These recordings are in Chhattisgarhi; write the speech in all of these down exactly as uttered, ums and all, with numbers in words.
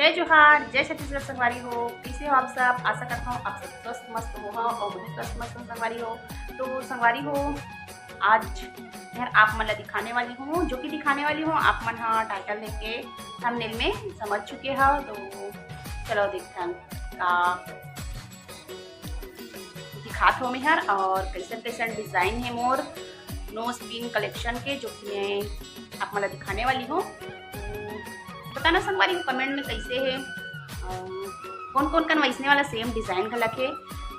जय जोहार, जय छत्तीसगढ़ संगवारी हो। कइसे हो आप सब? आशा करत हूँ आप सब स्वस्थ मस्त हो, हाँ, और बहुत स्वस्थ मस्त हो संगवारी हो। तो संगवारी हो, आज मैं आप मन ला दिखाने वाली हूँ, जो कि दिखाने वाली हूँ आप मन हा title देख के thumbnail में समझ चुके हो। तो चलो देखथन का दिखात हो मेहर और कैसन कैसन design है मोर nose pin collection के, जो कि मैं आप मन ला दिखाने वाली हूँ। तो बताना संगवारी हो comment में कैसे है, अउ कौन कौन कन वैसने वाला same design घलक है,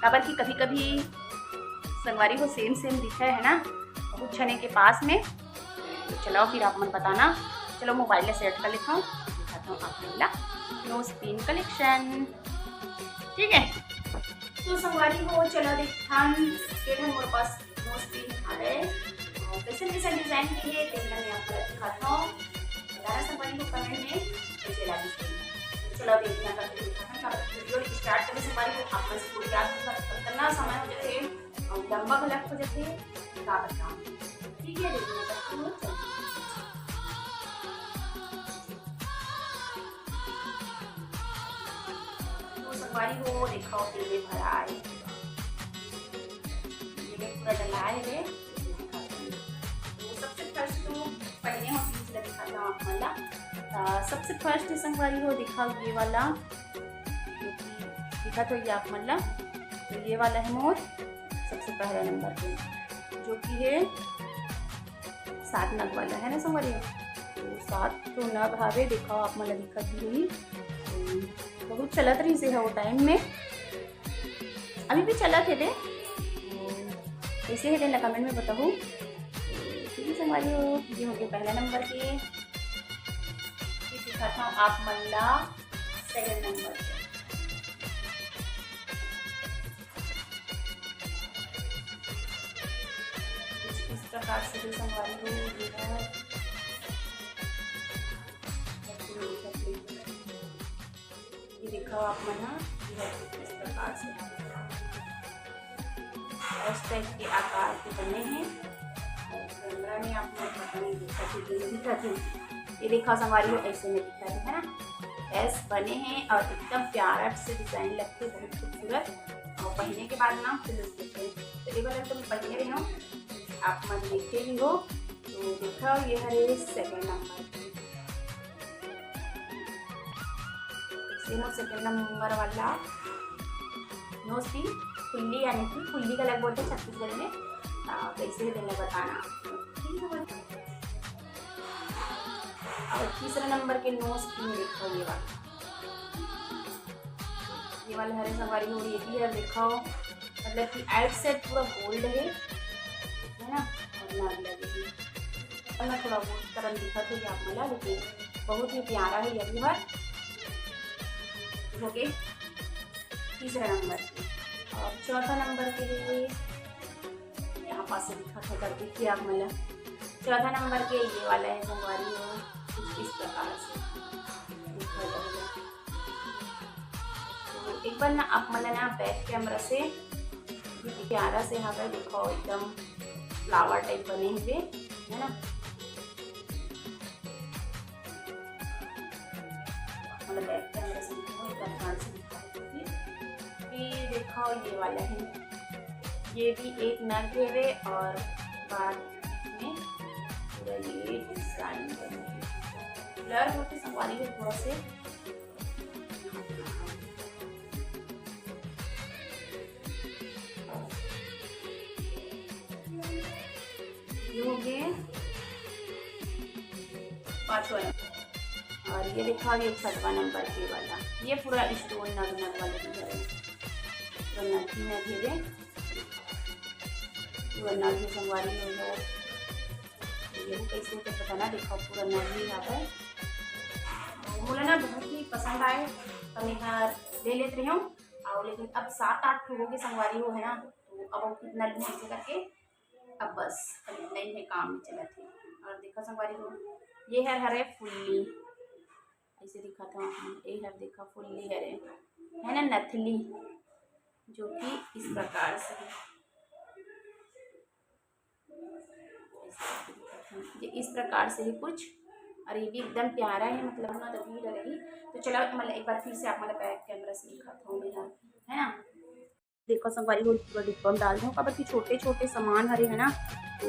काबर कि कभी कभी संगवारी हो same same दिखे है ना बहुत झने के पास में। तो चलो फिर आप मन बताना। चलो mobile ला set कर लेता हूँ, दिखाता हूँ आप मन ला nose pin collection। ठीक है, तो संगवारी हो चलो देखथन के ठन मोर पास nose pin हवे, अउ कैसन कैसन design के हे तेन ला मैं आप ला दिखाता हूँ। बताना संगवारी हो comment में कैसे लागिस। चलो देखना करके दिखाता हूँ। Video start करे संगवारी हो आप मन से थोड़ी याद करना समय हो जाथे, अउ लंबा घलक हो जाथे, का बताऊँ। ठीक है, देखना करके हो। तो संगवारी हो देखो, ये भरा है, ये पूरा डला है रे। तो सबसे first तो पहले हम चीज ला दिखाता हूँ आप मन ला। अ, सबसे first संगवारी हो दिखाओ ये वाला, दिखा तो ये आप मन ला। तो ये वाला है मोर सबसे पहला नंबर पे, जो कि है सात नग वाला है ना संगवारी। तो सात तो नग हवे, देखो आप मन ला दिखत भी होही। तो बहुत चलत रहिस हे वो time में, अभी भी चलत हे दे। तो कैसे हे तेन ला comment में बताहू। तो ठीक है संगवारी हो, ये हो गया पहला नंबर के। फिर दिखाता हूँ आप मन ला second नंबर के। कुछ इस प्रकार से भी संगवारी हो, ये है। ये दिखाओ आप मन हा, ये है कुछ इस प्रकार से। इस type के आकार के बने हैं। और camera में आप मन पता नहीं दिखत हे कि नहीं दिखत हे। ये दिखाओ संगवारी हो, ऐसे में दिखत हे, है ना? S बने हैं और एकदम प्यारा से design लगथे, बहुत खूबसूरत। और पहने के बाद ना फुल लगथे। तो ये वाला तो मैं पहने रही हूँ, आप मन देखे भी हो। तो देखो, ये हरे second नंबर के। ये मोर second नंबर वाला nose pin फुल्ली, यानी कि फुल्ली घलक बोलथे छत्तीसगढ़ी में। आ, कैसे हे तेन ला बताना, ठीक है। और तीसरा नंबर के nose pin देखो, ये वाला, ये वाला हरे संगवारी हो, ये भी है, देखो, मतलब कि outside पूरा gold है, है ना, और नग लगे हे। मैं थोड़ा बहुत करन दिखत हे आप मन ला, लेकिन बहुत ही प्यारा है ये भी है। हो गए तीसरा नंबर के। और चौथा नंबर के लिए यहाँ पास से दिखा था कर देखिए आप मन ला। चौथा नंबर के ये वाला है संगवारी हो, कुछ इस प्रकार से दिखा जाएगा। तो एक बार ना आप मन ला ना back camera से भी प्यारा से हवे, देखो एकदम flower type बने हुए, है ना। मतलब back camera से दिखाओ, एक बार ध्यान से दिखाओ। फिर देखो ये वाला है, ये भी एक नग हेवे और बाद में पूरा ये design बने। Blur होके संगवारी हो थोड़ा से। ये हो गए पांचवा नंबर। और ये देखा, ये छठवा नंबर के वाला, ये पूरा stone नग नग वाला भी है, पूरा नग ही नग है, पूरा नग ही संगवारी में है। ये भी कैसे तो पता ना, देखो पूरा नग ही है। मोला ना बहुत ही पसंद आए, तो मैं यहाँ ले लेते रही हूँ। और लेकिन अब सात आठ ठो हो गए संगवारी हो, है ना, तो अब हम कितना लूँ ऐसे करके, अब बस अब इतना ही है, काम में चलत है। और देखा संगवारी हो, ये हर हरे फुल्ली, ऐसे दिखाता हूँ, ये हर देखा फुल्ली हरे, है ना, नथली, जो कि इस प्रकार से है। ये इस प्रकार से ही कुछ और ये भी एकदम प्यारा है, मतलब ना तो भीड़ लगी। तो चलो, मतलब एक बार फिर से आप मतलब बैक कैमरा से दिखाता हूँ मैं, है ना। देखो संगवारी हो, पूरा डिब्बा में डाल दूँ, काबर कि छोटे छोटे सामान हरे है ना, तो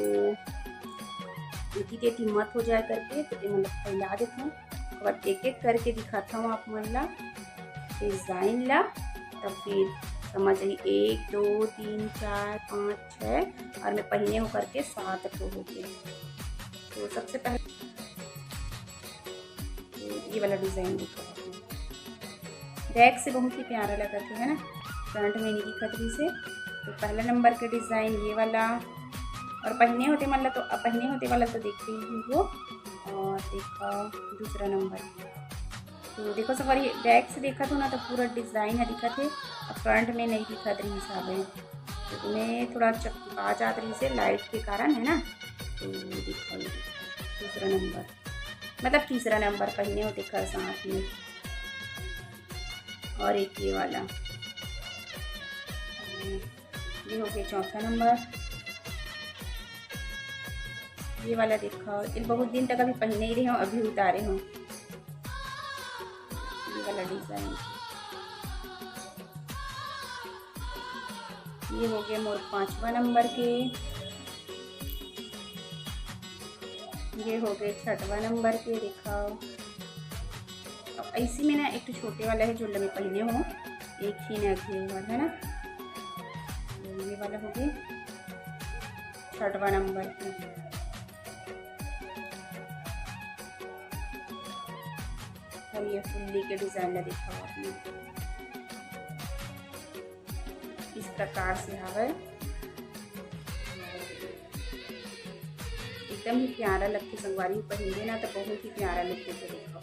इति तेती मत हो जाए करके तो ये मतलब फैला देता हूँ। अब एक एक करके दिखाता हूँ आप मन ला डिजाइन ला, तब फिर समझ आई। एक, दो, तीन, चार, पाँच, छः और मैं पहने हो करके सात ठो हो गए। तो सबसे पहले ये वाला डिजाइन देखो, बैक से बहुत ही प्यारा लगत है ना, फ्रंट में नहीं दिखत रहिसे। तो पहला नंबर के डिजाइन ये वाला, और पहने होते मतलब तो पहने होते वाला तो देखते ही हो। और देखो दूसरा नंबर, तो देखो संगवारी बैक से देखत हो ना तो पूरा डिजाइन है दिखत है, और फ्रंट में नहीं दिखत रहिस हावे, तो तुम्हें थोड़ा चकचका जात रहिसे लाइट के कारण, है ना। तो देखो दूसरा नंबर, मतलब तीसरा नंबर पहने होते कर साथ में, और एक ये वाला, ये हो गया चौथा नंबर। ये वाला देखो, ये बहुत दिन तक अभी पहने ही रहे हो, अभी उतारे हो, ये वाला डिजाइन। ये हो गए मोर पाँचवा नंबर के, ये हो गए छठवा नंबर के। देखो अब ऐसी में ना एक तो छोटे वाला है जो मैं पहने हो, एक ही ना अभी हुआ है ना, तो ये वाला हो गया छठवा नंबर के। और ये फुल्ली के डिजाइन ला देखो आपने, इस प्रकार से हवे, एकदम ही प्यारा लगथे संगवारी, पहनबे ना तो बहुत ही प्यारा लगथे। तो देखो,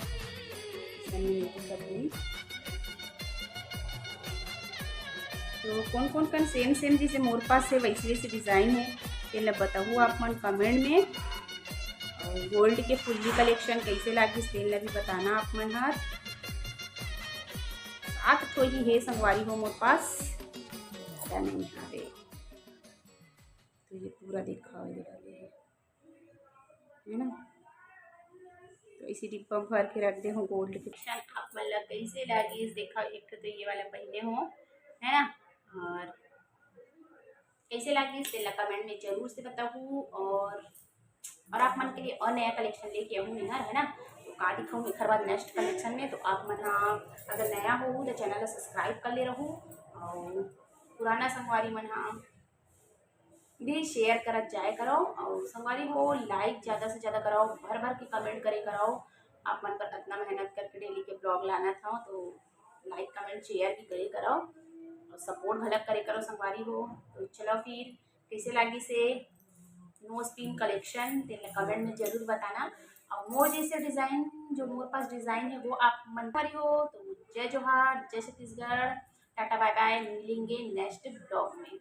ऐसा नहीं है तो कभी। तो कौन कौन कन सेम सेम जैसे मोर पास है वैसे वैसे डिजाइन है, तेला बताहू आप मन कमेंट में। और गोल्ड के फुल्ली कलेक्शन कैसे लागिस तेन ला भी बताना आप मन हर। सात ठो ही है संगवारी हो मोर पास, ज्यादा नहीं हवे। तो ये पूरा दिखाओ, ये वाले है, है ना। तो इसी डिब्बा में भर के रख दे हो गोल्ड के। आप मन ला कैसे लागिस देखा, एक ठो तो ये वाला पहने हो, है ना, और कैसे लागिस तेला कमेंट में जरूर से बताहू। और और आप मन के लिए और नया कलेक्शन लेके आऊँ मैं हर, है ना। तो का दिखाऊँ एखर बाद नेक्स्ट कलेक्शन में। तो आप मन हा अगर नया हो तो चैनल ला सब्सक्राइब कर ले रहू, और पुराना संगवारी मन हा भी शेयर करत जाए करो, और संगवारी हो लाइक ज़्यादा से ज़्यादा कराओ, भर भर के कमेंट करे कराओ। आप मन पर इतना मेहनत करके डेली के ब्लॉग लाना था, तो लाइक कमेंट शेयर भी करे करो और सपोर्ट घलक करे करो संगवारी हो। तो चलो फिर कैसे लागिस हे नोज पिन कलेक्शन तेला कमेंट में जरूर बताना। और मोर जैसे डिजाइन जो मोर पास डिजाइन है वो आप मन पर हो तो जय जोहार, जय छत्तीसगढ़, टाटा बाय बाय, मिलेंगे नेक्स्ट ब्लॉग में।